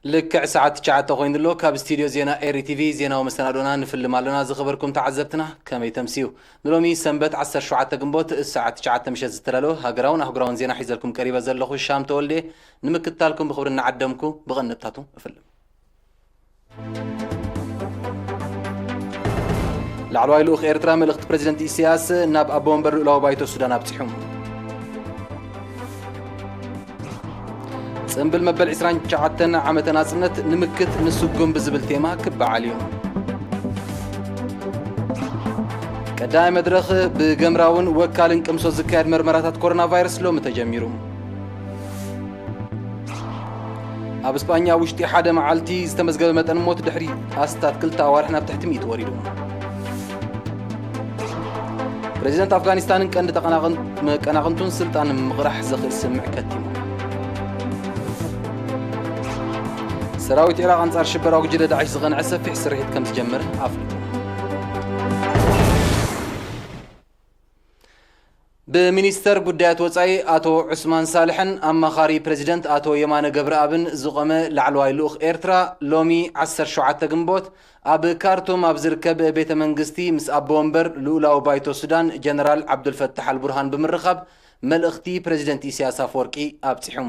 ልክዕ ሰዓት ትሽዓተ ኮይኑ ኣሎ። ካብ ስቱድዮ ዜና ኤሪ ቲቪ ዜናዊ መሰናዶና ንፍልም ኣለና። ዝኸበርኩም ተዓዘብትና ከመይ ተምስዩ? ንሎሚ ሰንበት ዓሰርተ ሸውዓተ ግንቦት ሰዓት ትሽዓተ ምሸት ዝተዳለወ ሃገራውን ኣህጉራውን ዜና ሒዘልኩም ቀሪበ ዘለኹ ሻም ተወልደ። ንምክትታልኩም ብኽብሪ እናዓደምኩ ብቐንድታቱ እፍልም። ላዕለዋይ ልኡኽ ኤርትራ መልእኽቲ ፕረዚደንት ኢሳያስ ናብ ኣቦ ወንበር ልኡላዊ ባይቶ ሱዳን ኣብጺሑ። ጽምብል መበል ዕስራን ትሽዓተን ዓመተ ናጽነት ንምክት ንስጉም ብዝብል ቴማ ክበዓል እዩ። ቀዳማይ መድረኽ ብገምራውን ወካልን ቅምሶ ዝካየድ መርመራታት ኮሮና ቫይረስ ሎሚ ተጀሚሩ። ኣብ እስጳኛ ውሽጢ ሓደ መዓልቲ ዝተመዝገበ መጠን ሞት ድሕሪ ኣስታት ክልተ ኣዋርሕ ናብ ትሕቲ ሚእቲ ወሪዱ። ፕረዚደንት ኣፍጋኒስታንን ቀንዲ ተቐናቐን-፣ መቀናቕንቱን ስልጣን ምቕራሕ ዘኽእል ስምምዕ ከቲሙ። ሰራዊት ኢራቕ ኣንጻር ሽበራዊ ጉጅለ ዳዕሽ ዝቐንዐ ሰፊሕ ስርሒት ከም ዝጀመረ ኣፍሊጡ። ብሚኒስተር ጉዳያት ወጻኢ ኣቶ ዑስማን ሳልሕን ኣማኻሪ ፕረዚደንት ኣቶ የማነ ገብረኣብን ዝቖመ ላዕለዋይ ልኡኽ ኤርትራ፣ ሎሚ ዓሰርተ ሸውዓተ ግንቦት ኣብ ካርቱም ኣብ ዝርከብ ቤተ መንግስቲ ምስ ኣቦ ወንበር ልኡላዊ ባይቶ ሱዳን ጀነራል ዓብዱልፈታሕ ኣልቡርሃን ብምርኻብ፣ መልእኽቲ ፕረዚደንት ኢሳያስ ኣፈወርቂ ኣብጺሑ።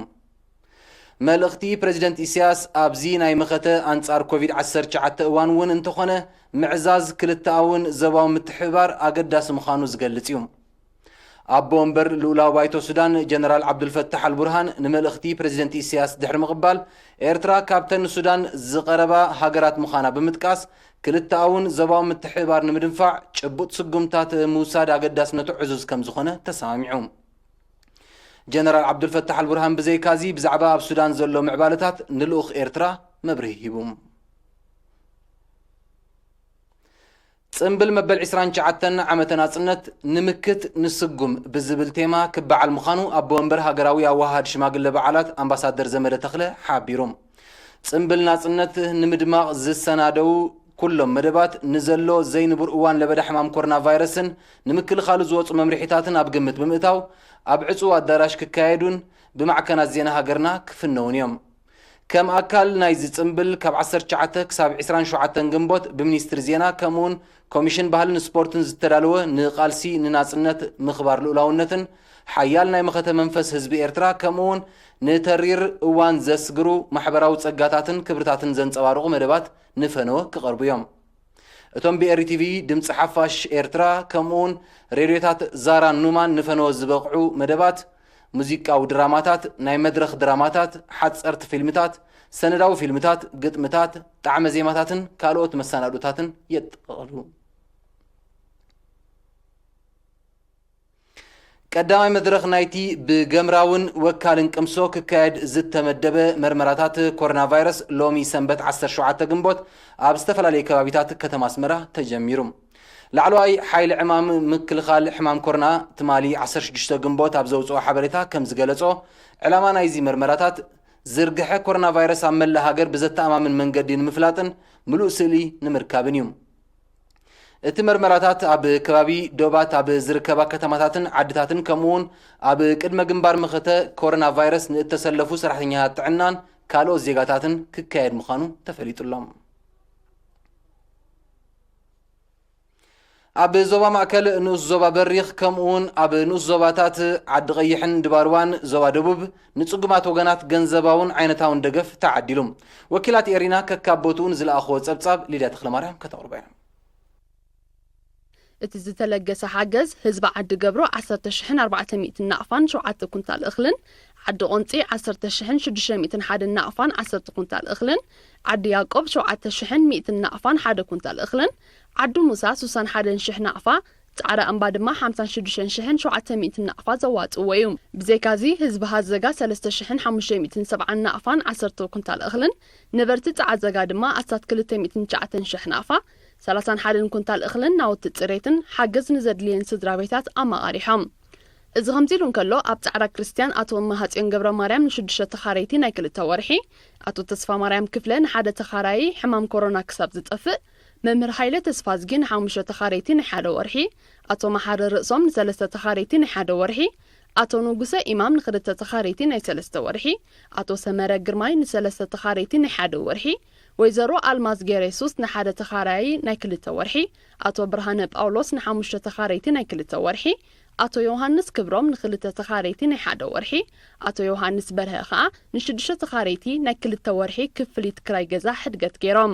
መልእኽቲ ፕረዚደንት ኢሳያስ ኣብዚ ናይ መኸተ ኣንጻር ኮቪድ ዓሰርተ ትሽዓተ እዋን እውን እንተኾነ፣ ምዕዛዝ ክልተኣውን ዞባዊ ምትሕብባር ኣገዳሲ ምዃኑ ዝገልጽ እዩ። ኣቦ ወንበር ልኡላዊ ባይቶ ሱዳን ጀነራል ዓብዱልፈታሕ ኣልቡርሃን ንመልእኽቲ ፕረዚደንት ኢሳያስ ድሕሪ ምቕባል፣ ኤርትራ ካብተን ንሱዳን ዝቐረባ ሃገራት ምዃና ብምጥቃስ፣ ክልተኣውን ዞባዊ ምትሕብባር ንምድንፋዕ ጭቡጥ ስጉምታት ምውሳድ ኣገዳስነቱ ዕዙዝ ከም ዝኾነ ተሰማሚዑ። ጀነራል ዓብዱልፈታሕ ኣልቡርሃን ብዘይካዚ፣ ብዛዕባ ኣብ ሱዳን ዘሎ ምዕባለታት ንልኡኽ ኤርትራ መብርሂ ሂቡ። ጽምብል መበል ዕስራን ትሽዓተን ዓመተ ናጽነት ንምክት ንስጉም ብዝብል ቴማ ክበዓል ምዃኑ ኣቦ ወንበር ሃገራዊ ኣዋሃድ ሽማግለ በዓላት ኣምባሳደር ዘመደ ተኽለ ሓቢሩ። ጽምብል ናጽነት ንምድማቕ ዝሰናደዉ ኩሎም መደባት ንዘሎ ዘይንቡር እዋን ለበዳ ሕማም ኮሮና ቫይረስን ንምክልኻሉ ዝወጹ መምርሒታትን ኣብ ግምት ብምእታው ኣብ ዕጹው ኣዳራሽ ክካየዱን ብማዕከናት ዜና ሃገርና ክፍነውን እዮም። ከም ኣካል ናይዚ ጽምብል ካብ ዓሰርተ ትሽዓተ ክሳብ ዕስራን ሸውዓተን ግንቦት ብሚኒስትሪ ዜና ከምኡውን ኮሚሽን ባህልን ስፖርትን ዝተዳለወ ንቃልሲ ንናጽነት ምኽባር ልኡላውነትን ሓያል ናይ መኸተ መንፈስ ህዝቢ ኤርትራ ከምኡውን ንተሪር እዋን ዘስግሩ ማሕበራዊ ጸጋታትን ክብርታትን ዘንጸባርቑ መደባት ንፈነወ ክቐርቡ እዮም። እቶም ብኤሪ ቲቪ፣ ድምጺ ሓፋሽ ኤርትራ ከምኡውን ሬድዮታት ዛራን ኑማን ንፈነወ ዝበቕዑ መደባት፣ ሙዚቃዊ ድራማታት፣ ናይ መድረኽ ድራማታት፣ ሓጸርቲ ፊልምታት፣ ሰነዳዊ ፊልምታት፣ ግጥምታት፣ ጣዕመ ዜማታትን ካልኦት መሰናዶታትን የጠቓልሉ። ቀዳማይ መድረኽ ናይቲ ብገምራውን ወካልን ቅምሶ ክካየድ ዝተመደበ መርመራታት ኮሮና ቫይረስ ሎሚ ሰንበት ዓሰርተ ሸውዓተ ግንቦት ኣብ ዝተፈላለዩ ከባቢታት ከተማ ኣስመራ ተጀሚሩ። ላዕለዋይ ሓይሊ ዕማም ምክልኻል ሕማም ኮሮና ትማሊ ዓሰርተ ሽዱሽተ ግንቦት ኣብ ዘውፅኦ ሓበሬታ ከም ዝገለጾ፣ ዕላማ ናይዚ መርመራታት ዝርግሐ ኮሮና ቫይረስ ኣብ መላእ ሃገር ብዘተኣማምን መንገዲ ንምፍላጥን ምሉእ ስእሊ ንምርካብን እዩ። እቲ መርመራታት ኣብ ከባቢ ዶባት ኣብ ዝርከባ ከተማታትን ዓድታትን ከምኡውን ኣብ ቅድመ ግንባር መኸተ ኮሮና ቫይረስ ንእተሰለፉ ሰራሕተኛታት ጥዕናን ካልኦት ዜጋታትን ክካየድ ምዃኑ ተፈሊጡ ኣሎ። ኣብ ዞባ ማእከል፣ ንኡስ ዞባ በሪኽ ከምኡውን ኣብ ንኡስ ዞባታት ዓዲ ቀይሕን ድባርዋን ዞባ ደቡብ ንጽጉማት ወገናት ገንዘባውን ዓይነታውን ደገፍ ተዓዲሉ። ወኪላት ኤሪና ከካብ ቦትኡ ንዝለኣኽዎ ጸብጻብ ሊድያ ተኽለማርያም ከተቕርቦ እያ። እቲ ዝተለገሰ ሓገዝ ህዝቢ ዓዲ ገብሮ ዓሰርተ ሽሕን ኣርባዕተ ሚእትን ናቕፋን ሸውዓተ ኩንታል እኽልን፣ ዓዲ ቆንጺ ዓሰርተ ሽሕን ሽዱሽተ ሚእትን ሓደን ናቕፋን ዓሰርተ ኩንታል እኽልን፣ ዓዲ ያዕቆብ ሸውዓተ ሽሕን ሚእትን ናቕፋን ሓደ ኩንታል እኽልን፣ ዓዲ ሙሳ ሱሳን ሓደን ሽሕ ናቕፋ፣ ጻዕዳ እምባ ድማ ሓምሳን ሽዱሽተን ሽሕን ሸውዓተ ሚእትን ናቕፋ ዘዋጽእዎ እዩ። ብዘይካዚ ህዝቢ ሃዘጋ ሰለስተ ሽሕን ሓሙሽተ ሚእትን ሰብዓን ናቕፋን ዓሰርተ ኩንታል እኽልን፣ ነበርቲ ጸዓዘጋ ድማ ኣስታት ክልተ ሚእትን ትሽዓተን ሽሕ ናቕፋ፣ ሰላሳን ሓደን ኩንታል እኽልን ናውቲ ጽሬትን ሓገዝ ንዘድልየን ስድራ ቤታት ኣመቓሪሖም። እዚ ከምዚ ኢሉ እንከሎ፣ ኣብ ጻዕዳ ክርስትያን ኣቶ እመሃጽዮን ገብረ ማርያም ንሽዱሽተ ተኻረይቲ ናይ ክልተ ወርሒ፣ ኣቶ ተስፋ ማርያም ክፍለ ንሓደ ተኻራዪ ሕማም ኮሮና ክሳብ ዝጠፍእ፣ መምህር ሃይለ ተስፋዝጊ ንሓሙሽተ ተኻረይቲ ናይ ሓደ ወርሒ፣ ኣቶ መሓሪ ርእሶም ንሰለስተ ተኻረይቲ ናይ ሓደ ወርሒ፣ ኣቶ ንጉሰ ኢማም ንክልተ ተኻረይቲ ናይ ሰለስተ ወርሒ፣ ኣቶ ሰመረ ግርማይ ንሰለስተ ተኻረይቲ ናይ ሓደ ወርሒ፣ ወይዘሮ ኣልማዝ ገረሱስ ንሓደ ተኻራያይ ናይ ክልተ ወርሒ፣ ኣቶ ብርሃነ ጳውሎስ ንሓሙሽተ ተኻረይቲ ናይ ክልተ ወርሒ፣ ኣቶ ዮሃንስ ክብሮም ንክልተ ተኻረይቲ ናይ ሓደ ወርሒ፣ ኣቶ ዮሃንስ በርሀ ከኣ ንሽዱሽተ ተኻረይቲ ናይ ክልተ ወርሒ ክፍሊት ክራይ ገዛ ሕድገት ገይሮም።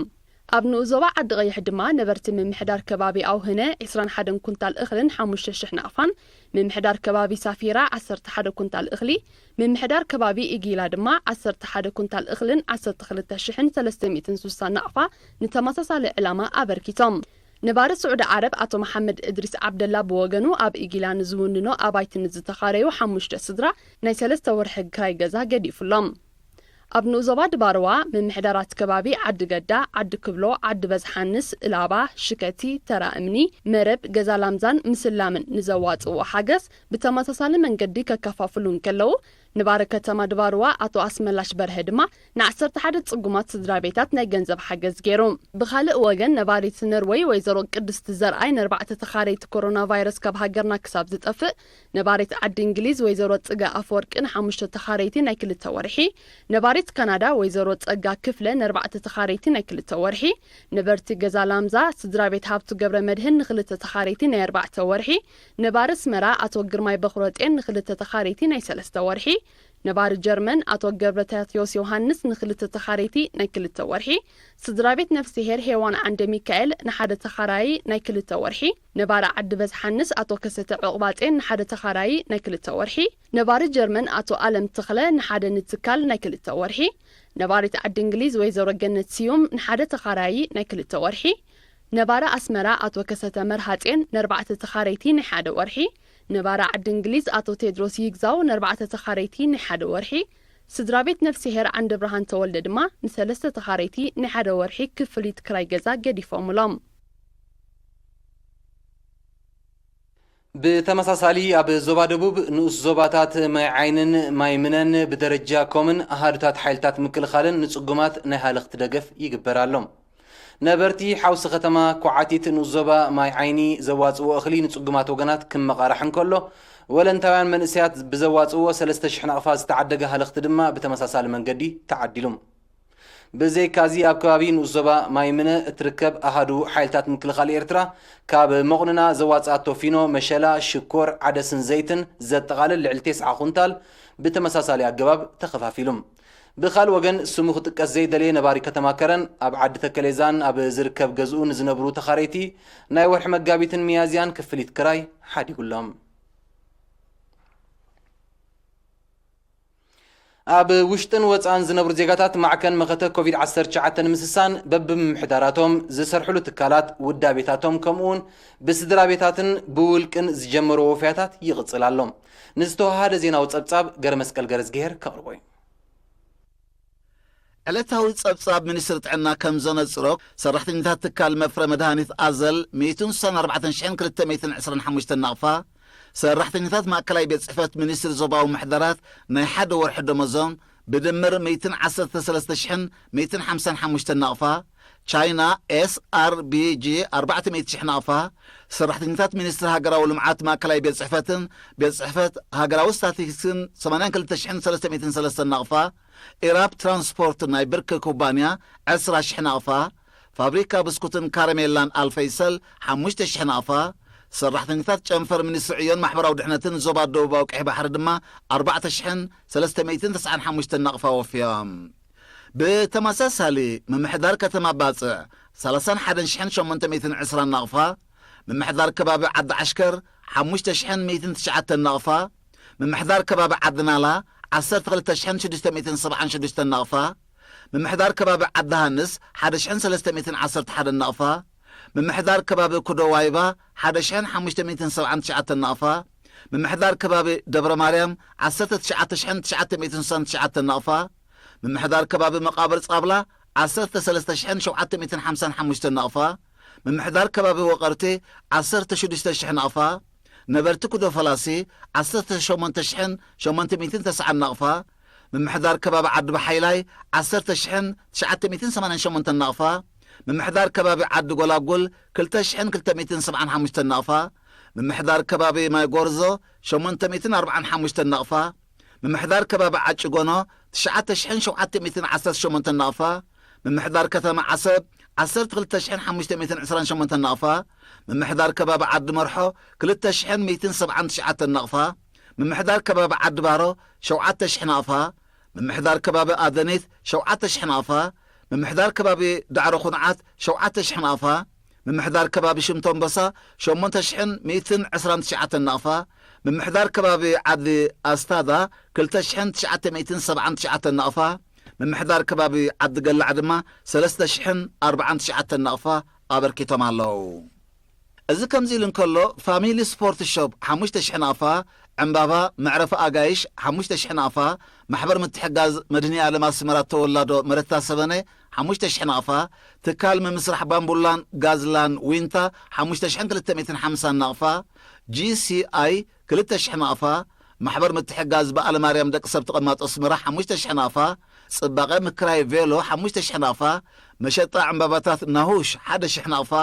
ኣብ ንኡስ ዞባ ዓዲ ቀይሕ ድማ ነበርቲ ምምሕዳር ከባቢ ኣውህነ ዕስራን ሓደን ኩንታል እኽልን ሓሙሽተ ሽሕ ናቕፋን፣ ምምሕዳር ከባቢ ሳፊራ ዓሰርተ ሓደ ኩንታል እኽሊ፣ ምምሕዳር ከባቢ ኢጊላ ድማ ዓሰርተ ሓደ ኩንታል እኽልን ዓሰርተ ክልተ ሽሕን ሰለስተ ሚእትን ስሳን ናቕፋ ንተመሳሳሊ ዕላማ ኣበርኪቶም። ነባሪ ስዑዲ ዓረብ ኣቶ መሓመድ እድሪስ ዓብደላ ብወገኑ ኣብ ኢጊላ ንዝውንኖ ኣባይቲ ንዝተኻረዩ ሓሙሽተ ስድራ ናይ ሰለስተ ወርሒ ክራይ ገዛ ገዲፉሎም። ኣብ ንኡስ ዞባ ድባርዋ ምምሕዳራት ከባቢ ዓዲ ገዳ፣ ዓዲ ክብሎ፣ ዓዲ በዝሓንስ፣ እላባ፣ ሽከቲ፣ ተራ እምኒ፣ መረብ፣ ገዛ ላምዛን ምስላምን ንዘዋጽእዎ ሓገዝ ብተመሳሳሊ መንገዲ ከከፋፍሉ እንከለዉ፣ ነባሪ ከተማ ድባርዋ ኣቶ ኣስመላሽ በርሀ ድማ ንዓሰርተ ሓደ ጽጉማት ስድራ ቤታት ናይ ገንዘብ ሓገዝ ገይሩ። ብኻልእ ወገን ነባሪት ነርወይ ወይዘሮ ቅድስቲ ዘርኣይ ንኣርባዕተ ተኻረይቲ ኮሮና ቫይረስ ካብ ሃገርና ክሳብ ዝጠፍእ፣ ነባሪት ዓዲ እንግሊዝ ወይዘሮ ጽገ ኣፈወርቂ ንሓሙሽተ ተኻረይቲ ናይ ክልተ ወርሒ፣ ነባሪት ካናዳ ወይዘሮ ጸጋ ክፍለ ንኣርባዕተ ተኻረይቲ ናይ ክልተ ወርሒ፣ ነበርቲ ገዛ ላምዛ ስድራ ቤት ሃብቱ ገብረ መድህን ንክልተ ተኻረይቲ ናይ ኣርባዕተ ወርሒ፣ ነባሪ ኣስመራ ኣቶ ግርማይ በኽሮጼን ንክልተ ተኻረይቲ ናይ ሰለስተ ወርሒ፣ ነባሪ ጀርመን ኣቶ ገብረታቴዎስ ዮሃንስ ንክልተ ተኻረይቲ ናይ ክልተ ወርሒ፣ ስድራ ቤት ነፍስሄር ሄዋን ዓንደ ሚካኤል ንሓደ ተኻራዪ ናይ ክልተ ወርሒ፣ ነባሪ ዓዲ በዝሓንስ ኣቶ ከሰተ ዑቕባጼን ንሓደ ተኻራዪ ናይ ክልተ ወርሒ፣ ነባሪ ጀርመን ኣቶ ኣለም ተኽለ ንሓደ ንትካል ናይ ክልተ ወርሒ፣ ነባሪት ዓዲ እንግሊዝ ወይዘሮ ገነት ስዩም ንሓደ ተኻራዪ ናይ ክልተ ወርሒ፣ ነባሪ ኣስመራ ኣቶ ከሰተ መርሃጼን ንኣርባዕተ ተኻረይቲ ናይ ሓደ ወርሒ፣ ነባሪ ዓዲ እንግሊዝ ኣቶ ቴድሮስ ይግዛው ንኣርባዕተ ተኻረይቲ ናይ ሓደ ወርሒ፣ ስድራ ቤት ነፍስሄር ዓንደ ብርሃን ተወልደ ድማ ንሰለስተ ተኻረይቲ ናይ ሓደ ወርሒ ክፍሊት ክራይ ገዛ ገዲፎምሎም። ብተመሳሳሊ ኣብ ዞባ ደቡብ ንኡስ ዞባታት ማይ ዓይንን ማይ ምነን ብደረጃ ኮምን ኣሃዱታት ሓይልታት ምክልኻልን ንጽጉማት ናይ ሃለኽቲ ደገፍ ይግበር ኣሎ። ነበርቲ ሓውሲ ከተማ ኮዓቲት ንኡስ ዞባ ማይ ዓይኒ ዘዋጽእዎ እኽሊ ንጽጉማት ወገናት ክመቓራሕ እንከሎ፣ ወለንታውያን መንእሰያት ብዘዋጽእዎ ሰለስተ ሽሕ ናቕፋ ዝተዓደገ ሃለኽቲ ድማ ብተመሳሳሊ መንገዲ ተዓዲሉ። ብዘይካዚ ኣብ ከባቢ ንኡስ ዞባ ማይ ምነ እትርከብ ኣሃዱ ሓይልታት ምክልኻል ኤርትራ ካብ መቑንና ዘዋጽኣቶ ፊኖ፣ መሸላ፣ ሽኮር፣ ዓደስን ዘይትን ዘጠቓልል ልዕሊ ተስዓ ኩንታል ብተመሳሳሊ ኣገባብ ተኸፋፊሉ። ብኻልእ ወገን ስሙ ክጥቀስ ዘይደለየ ነባሪ ከተማ ከረን ኣብ ዓዲ ተከሌዛን ኣብ ዝርከብ ገዝኡ ንዝነብሩ ተኻረይቲ ናይ ወርሒ መጋቢትን ሚያዝያን ክፍሊት ክራይ ሓዲጉሎም። ኣብ ውሽጥን ወጻእን ዝነብሩ ዜጋታት ማዕከን መኸተ ኮቪድ ዓሰርተ ትሽዓተ ንምስሳን በብምምሕዳራቶም ዝሰርሕሉ ትካላት ውዳቤታቶም ከምኡውን ብስድራ ቤታትን ብውልቅን ዝጀመርዎ ወፍያታት ይቕጽል ኣሎ። ንዝተወሃደ ዜናዊ ጸብጻብ ገረ መስቀል ገረዝግሄር ከቕርቦ እዩ። ዕለታዊ ጸብጻብ ሚኒስትሪ ጥዕና ከም ዘነጽሮ፣ ሰራሕተኛታት ትካል መፍረ መድሃኒት ኣዘል ሚእትን ስሳን ኣርባዕተን ሽሕን ክልተ ሚእትን ዕስራን ሓሙሽተን ናቕፋ፣ ሰራሕተኛታት ማእከላይ ቤት ጽሕፈት ሚኒስትሪ ዞባዊ ምሕደራት ናይ ሓደ ወርሒ ደሞዞም ብድምር ሚእትን ዓሰርተ ሰለስተ ሽሕን ሚእትን ሓምሳን ሓሙሽተን ናቕፋ፣ ቻይና ኤስኣርቢጂ ኣርባዕተ ሚእቲ ሽሕ ናቕፋ፣ ሰራሕተኛታት ሚኒስትሪ ሃገራዊ ልምዓት ማእከላይ ቤት ጽሕፈትን ቤት ጽሕፈት ሃገራዊ ስታቲስቲክስን ሰማንያን ክልተ ሽሕን ሰለስተ ሚእትን ሰለስተን ናቕፋ፣ ኢራብ ትራንስፖርት ናይ ብርክ ኩባንያ ዕስራ ሽሕ ናቕፋ፣ ፋብሪካ ብስኩትን ካረሜላን ኣልፈይሰል ሓሙሽተ ሽሕ ናቕፋ፣ ሰራሕተኛታት ጨንፈር ሚኒስትሪ ዕዮን ማሕበራዊ ድሕነትን ዞባ ደቡባዊ ቀይሕ ባሕሪ ድማ ኣርባዕተ ሽሕን ሰለስተ ሚእትን ተስዓን ሓሙሽተን ናቕፋ ወፍዮም። ብተመሳሳሊ፣ ምምሕዳር ከተማ ባጽዕ ሰላሳን ሓደን ሽሕን ሸሞንተ ሚእትን ዕስራን ናቕፋ፣ ምምሕዳር ከባቢ ዓዲ ዓሽከር ሓሙሽተ ሽሕን ሚእትን ትሽዓተን ናቕፋ፣ ምምሕዳር ከባቢ ዓዲ ናላ ዓሰርተ ክልተ ሽሕን ሽዱሽተ ሚእትን ሰብዓን ሽዱሽተን ናቕፋ፣ ምምሕዳር ከባቢ ዓዲ ሃንስ ሓደ ሽሕን ሰለስተ ሚእትን ዓሰርተ ሓደን ናቕፋ፣ ምምሕዳር ከባቢ ኩዶ ዋይባ ሓደ ሽሕን ሓሙሽተ ሚእትን ሰብዓን ትሽዓተን ናቕፋ፣ ምምሕዳር ከባቢ ደብረ ማርያም ዓሰርተ ትሽዓተ ሽሕን ትሽዓተ ሚእትን ስሳን ትሽዓተን ናቕፋ፣ ምምሕዳር ከባቢ መቓብር ጻብላ ዓሰርተ ሰለስተ ሽሕን ሸውዓተ ሚእትን ሓምሳን ሓሙሽተን ናቕፋ፣ ምምሕዳር ከባቢ ወቐርቲ ዓሰርተ ሽዱሽተ ሽሕ ናቕፋ፣ ነበርቲ ኩዶ ፈላሲ ዓሰርተ ሸሞንተ ሽሕን ሸሞንተ ሚእትን ተስዓን ናቕፋ፣ ምምሕዳር ከባቢ ዓዲ ባሓይላይ ዓሰርተ ሽሕን ትሽዓተ ሚእትን ሰማንያን ሸሞንተን ናቕፋ፣ ምምሕዳር ከባቢ ዓዲ ጎላጉል ክልተ ሽሕን ክልተ ሚእትን ሰብዓን ሓሙሽተን ናቕፋ፣ ምምሕዳር ከባቢ ማይ ጎርዞ ሸሞንተ ሚእትን ኣርባዓን ሓሙሽተን ናቕፋ፣ ምምሕዳር ከባቢ ዓጭጎኖ ትሽዓተ ሽሕን ሸውዓተ ሚእትን ዓሰርተ ሸሞንተ ናቕፋ፣ ምምሕዳር ከተማ ዓሰብ ዓሰርተ ክልተ ሽሕን ሓሙሽተ ሚእትን ዕስራን ሸሞንተ ናቕፋ፣ ምምሕዳር ከባቢ ዓዲ መርሖ ክልተ ሽሕን ሚእትን ሰብዓን ትሽዓተን ናቕፋ፣ ምምሕዳር ከባቢ ዓዲ ባሮ ሸውዓተ ሽሕ ናቕፋ፣ ምምሕዳር ከባቢ ኣደኒት ሸውዓተ ሽሕ ናቕፋ፣ ምምሕዳር ከባቢ ዳዕሮ ኩንዓት ሸውዓተ ሽሕ ናቕፋ፣ ምምሕዳር ከባቢ ሽምቶምበሳ ሸሞንተ ሽሕን ሚእትን ዕስራን ትሽዓተን ናቕፋ፣ ምምሕዳር ከባቢ ዓዲ ኣስታዳ ክልተ ሽሕን ትሽዓተ ሚእትን ሰብዓን ትሽዓተን ናቕፋ፣ ምምሕዳር ከባቢ ዓዲ ገላዕ ድማ ሰለስተ ሽሕን ኣርባዓን ትሽዓተን ናቕፋ ኣበርኪቶም ኣለዉ። እዚ ከምዚ ኢሉ እንከሎ፣ ፋሚሊ ስፖርት ሾፕ ሓሙሽተ ሽሕ ናቕፋ፣ ዕምባባ መዕረፊ ኣጋይሽ ሓሙሽተ ሽሕ ናቕፋ፣ ማሕበር ምትሕጋዝ መድህኒ ዓለም ኣስመራ ተወላዶ መረታ ሰበነ ሓሙሽተ ሽሕ ናቕፋ፣ ትካል ምምስራሕ ባምቡላን ጋዝላን ዊንታ ሓሙሽተ ሽሕን ክልተ ሚእትን ሓምሳን ናቕፋ፣ ጂ ሲ ኣይ ክልተ ሽሕ ናቕፋ፣ ማሕበር ምትሕጋዝ በዓለ ማርያም ደቂ ሰብ ተቐማጦ ኣስመራ ሓሙሽተ ሽሕ ናቕፋ፣ ጽባቐ ምክራይ ቬሎ ሓሙሽተ ሽሕ ናቕፋ፣ መሸጣ ዕምባባታት ናሁሽ ሓደ ሽሕ ናቕፋ፣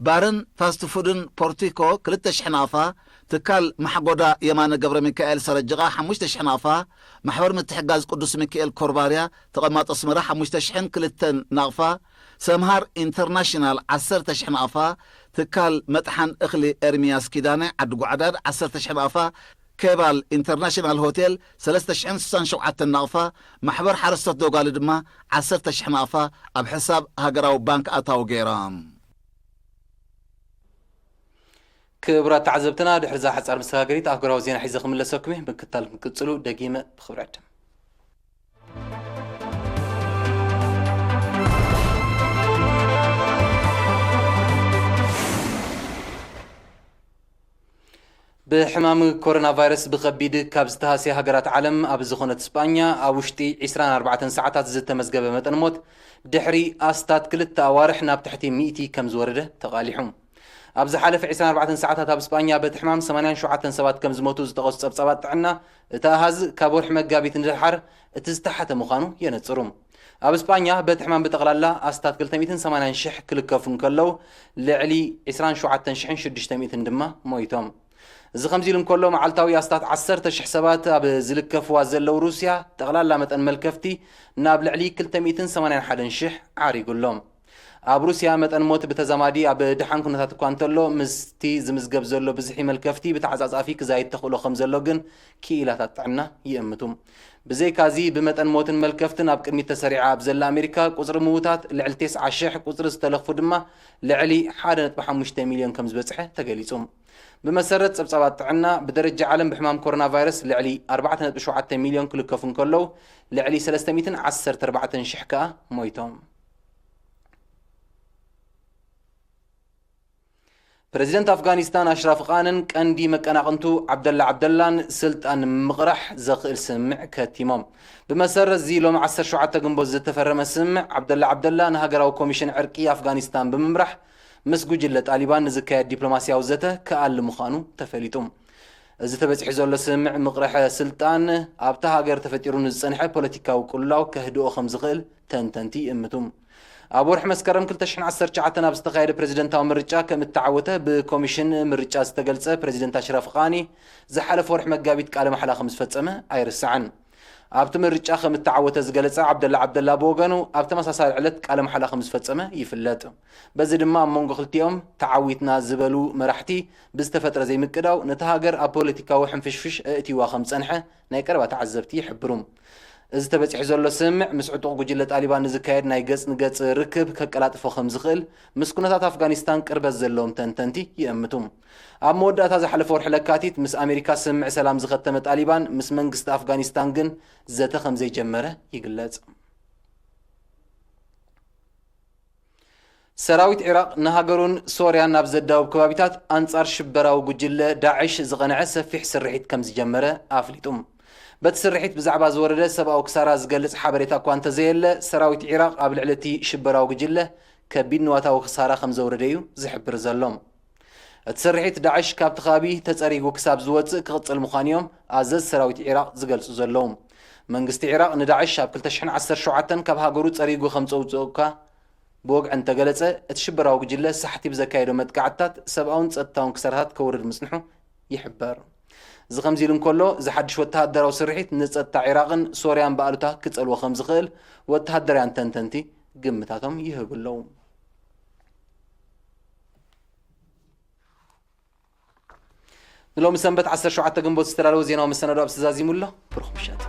ባርን ፋስት ፉድን ፖርቲኮ ክልተ ሽሕ ናቕፋ፣ ትካል ማሕጎዳ የማነ ገብረ ሚካኤል ሰረጅቓ ሓሙሽተ ሽሕ ናቕፋ፣ ማሕበር ምትሕጋዝ ቅዱስ ሚካኤል ኮርባርያ ተቐማጦ ኣስመራ ሓሙሽተ ሽሕን ክልተን ናቕፋ፣ ሰምሃር ኢንተርናሽናል ዓሰርተ ሽሕ ናቕፋ፣ ትካል መጥሓን እኽሊ ኤርሚያስ ኪዳነ ዓዲ ጓዕዳድ ዓሰርተ ሽሕ ናቕፋ፣ ኬባል ኢንተርናሽናል ሆቴል ሰለስተ ሽሕን ስሳን ሸውዓተን ናቕፋ፣ ማሕበር ሓረስቶት ዶጋሊ ድማ ዓሰርተ ሽሕ ናቕፋ ኣብ ሕሳብ ሃገራዊ ባንክ ኣታዊ ገይሮም። ክቡራት ተዓዘብትና፣ ድሕሪ እዛ ሓጻር መሰጋገሪት ኣህጉራዊ ዜና ሒዘ ክምለሰኩም እየ። ምክትታል ክንቅጽሉ ደጊመ ብኽብሪ ዕድም። ብሕማም ኮሮና ቫይረስ ብኸቢድ ካብ ዝተሃስያ ሃገራት ዓለም ኣብ ዝኾነት ስጳኛ፣ ኣብ ውሽጢ ዕስራን ኣርባዕተን ሰዓታት ዝተመዝገበ መጠን ሞት፣ ድሕሪ ኣስታት ክልተ ኣዋርሕ ናብ ትሕቲ ሚእቲ ከም ዝወረደ ተቓሊሑ። ኣብ ዝሓለፈ ዕስራን ኣርባዕተን ሰዓታት ኣብ ስጳኛ በቲ ሕማም ሰማንያን ሸውዓተን ሰባት ከም ዝሞቱ ዝጠቐሱ ጸብጻባት ጥዕና፣ እቲ ኣሃዝ ካብ ወርሒ መጋቢት ንደሓር እቲ ዝተሓተ ምዃኑ የነጽሩ። ኣብ ስጳኛ በቲ ሕማም ብጠቕላላ ኣስታት ክልተ ሚእትን ሰማንያን ሽሕ ክልከፉ እንከለዉ፣ ልዕሊ ዕስራን ሸውዓተን ሽሕን ሽዱሽተ ሚእትን ድማ ሞይቶም። እዚ ከምዚ ኢሉ እንከሎ፣ መዓልታዊ ኣስታት ዓሰርተ ሽሕ ሰባት ኣብ ዝልከፍዋ ዘለዉ ሩስያ፣ ጠቕላላ መጠን መልከፍቲ ናብ ልዕሊ ክልተ ሚእትን ሰማንያን ሓደን ሽሕ ዓሪጉ ኣሎ። ኣብ ሩስያ መጠን ሞት ብተዛማዲ ኣብ ደሓን ኩነታት እኳ እንተሎ፣ ምስቲ ዝምዝገብ ዘሎ ብዝሒ መልከፍቲ ብተዓጻጻፊ ክዛይድ ተኽእሎ ከም ዘሎ ግን ክኢላታት ጥዕና ይእምቱ። ብዘይካዚ፣ ብመጠን ሞትን መልከፍትን ኣብ ቅድሚት ተሰሪዓ ኣብ ዘላ ኣሜሪካ፣ ቁጽሪ ምዉታት ልዕሊ ተስዓ ሽሕ፣ ቁጽሪ ዝተለኽፉ ድማ ልዕሊ ሓደ ነጥቢ ሓሙሽተ ሚልዮን ከም ዝበጽሐ ተገሊጹ። ብመሰረት ጸብጻባት ጥዕና፣ ብደረጃ ዓለም ብሕማም ኮሮና ቫይረስ ልዕሊ ኣርባዕተ ነጥቢ ሸውዓተ ሚልዮን ክልከፉ እንከለዉ፣ ልዕሊ ሰለስተ ሚእትን ዓሰርተ ኣርባዕተን ሽሕ ከኣ ሞይቶም። ፕረዚደንት ኣፍጋኒስታን ኣሽራፍ ቓንን ቀንዲ መቀናቕንቱ ዓብደላ ዓብደላን ስልጣን ንምቕራሕ ዘኽእል ስምምዕ ከቲሞም። ብመሰረት እዚ ሎሚ ዓሰርተ ሸውዓተ ግንቦት ዝተፈረመ ስምምዕ፣ ዓብደላ ዓብደላ ንሃገራዊ ኮሚሽን ዕርቂ ኣፍጋኒስታን ብምምራሕ ምስ ጉጅለ ጣሊባን ንዝካየድ ዲፕሎማስያዊ ዘተ ክኣሊ ምዃኑ ተፈሊጡ። እዚ ተበጺሑ ዘሎ ስምምዕ ምቕርሐ ስልጣን ኣብታ ሃገር ተፈጢሩ ንዝጸንሐ ፖለቲካዊ ቅልውላው ከህድኦ ከም ዝኽእል ተንተንቲ ይእምቱ። ኣብ ወርሒ መስከረም ክልተ ሽሕን ዓሰርተ ትሽዓተን ኣብ ዝተኻየደ ፕረዚደንታዊ ምርጫ ከም እተዓወተ ብኮሚሽን ምርጫ ዝተገልጸ ፕረዚደንት ኣሽራፍ ቓኒ፣ ዝሓለፈ ወርሒ መጋቢት ቃለ ማሕላ ከም ዝፈጸመ ኣይርሳዕን። ኣብቲ ምርጫ ከም እተዓወተ ዝገለጸ ዓብደላ ዓብደላ ብወገኑ፣ ኣብ ተመሳሳሊ ዕለት ቃለ ማሕላ ከም ዝፈጸመ ይፍለጥ። በዚ ድማ ኣብ መንጎ ክልቲኦም ተዓዊትና ዝበሉ መራሕቲ ብዝተፈጥረ ዘይምቅዳው፣ ነታ ሃገር ኣብ ፖለቲካዊ ሕንፍሽፍሽ ኣእትይዋ ከም ዝጸንሐ ናይ ቀረባ ተዓዘብቲ ይሕብሩ። እዚ ተበጺሑ ዘሎ ስምምዕ፣ ምስ ዕጡቕ ጉጅለ ጣሊባን ንዝካየድ ናይ ገጽ ንገጽ ርክብ ከቀላጥፎ ከም ዝኽእል፣ ምስ ኩነታት ኣፍጋኒስታን ቅርበት ዘለዎም ተንተንቲ ይእምቱ። ኣብ መወዳእታ ዝሓለፈ ወርሒ ለካቲት፣ ምስ ኣሜሪካ ስምምዕ ሰላም ዝኸተመ ጣሊባን፣ ምስ መንግስቲ ኣፍጋኒስታን ግን ዘተ ከም ዘይጀመረ ይግለጽ። ሰራዊት ዒራቕ ንሃገሩን ሶርያን ናብ ዘዳውብ ከባቢታት ኣንጻር ሽበራዊ ጉጅለ ዳዕሽ ዝቐንዐ ሰፊሕ ስርሒት ከም ዝጀመረ ኣፍሊጡ። በቲ ስርሒት ብዛዕባ ዝወረደ ሰብኣዊ ክሳራ ዝገልጽ ሓበሬታ እኳ እንተዘየለ፣ ሰራዊት ዒራቕ ኣብ ልዕሊ እቲ ሽበራዊ ጉጅለ ከቢድ ንዋታዊ ክሳራ ከም ዘውረደ እዩ ዝሕብር ዘሎ። እቲ ስርሒት ዳዕሽ ካብቲ ከባቢ ተጸሪጉ ክሳብ ዝወጽእ ክቕጽል ምዃኑ እዮም ኣዘዝ ሰራዊት ዒራቕ ዝገልጹ ዘለዉ። መንግስቲ ዒራቕ ንዳዕሽ ኣብ ክልተ ሽሕን ዓሰርተ ሸውዓተን ካብ ሃገሩ ጸሪጉ ከም ዘውጽኦ እኳ ብወግዒ እንተገለጸ፣ እቲ ሽበራዊ ጉጅለ ሳሕቲ ብዘካየዶ መጥቃዕትታት ሰብኣውን ጸጥታውን ክሳራታት ከውርድ ምጽንሑ ይሕበር። እዚ ከምዚ ኢሉ እንከሎ፣ እዚ ሓድሽ ወተሃደራዊ ስርሒት ንጸጥታ ዒራቕን ሶርያን ብኣሉታ ክጸልዎ ከም ዝኽእል ወተሃደራውያን ተንተንቲ ግምታቶም ይህቡ ኣለዉ። ንሎሚ ሰንበት ዓሰርተ ሸውዓተ ግንቦት ዝተዳለወ ዜናዊ መሰናዶ ኣብዚ ተዛዚሙ ኣሎ። ብሩኽ ምሸት።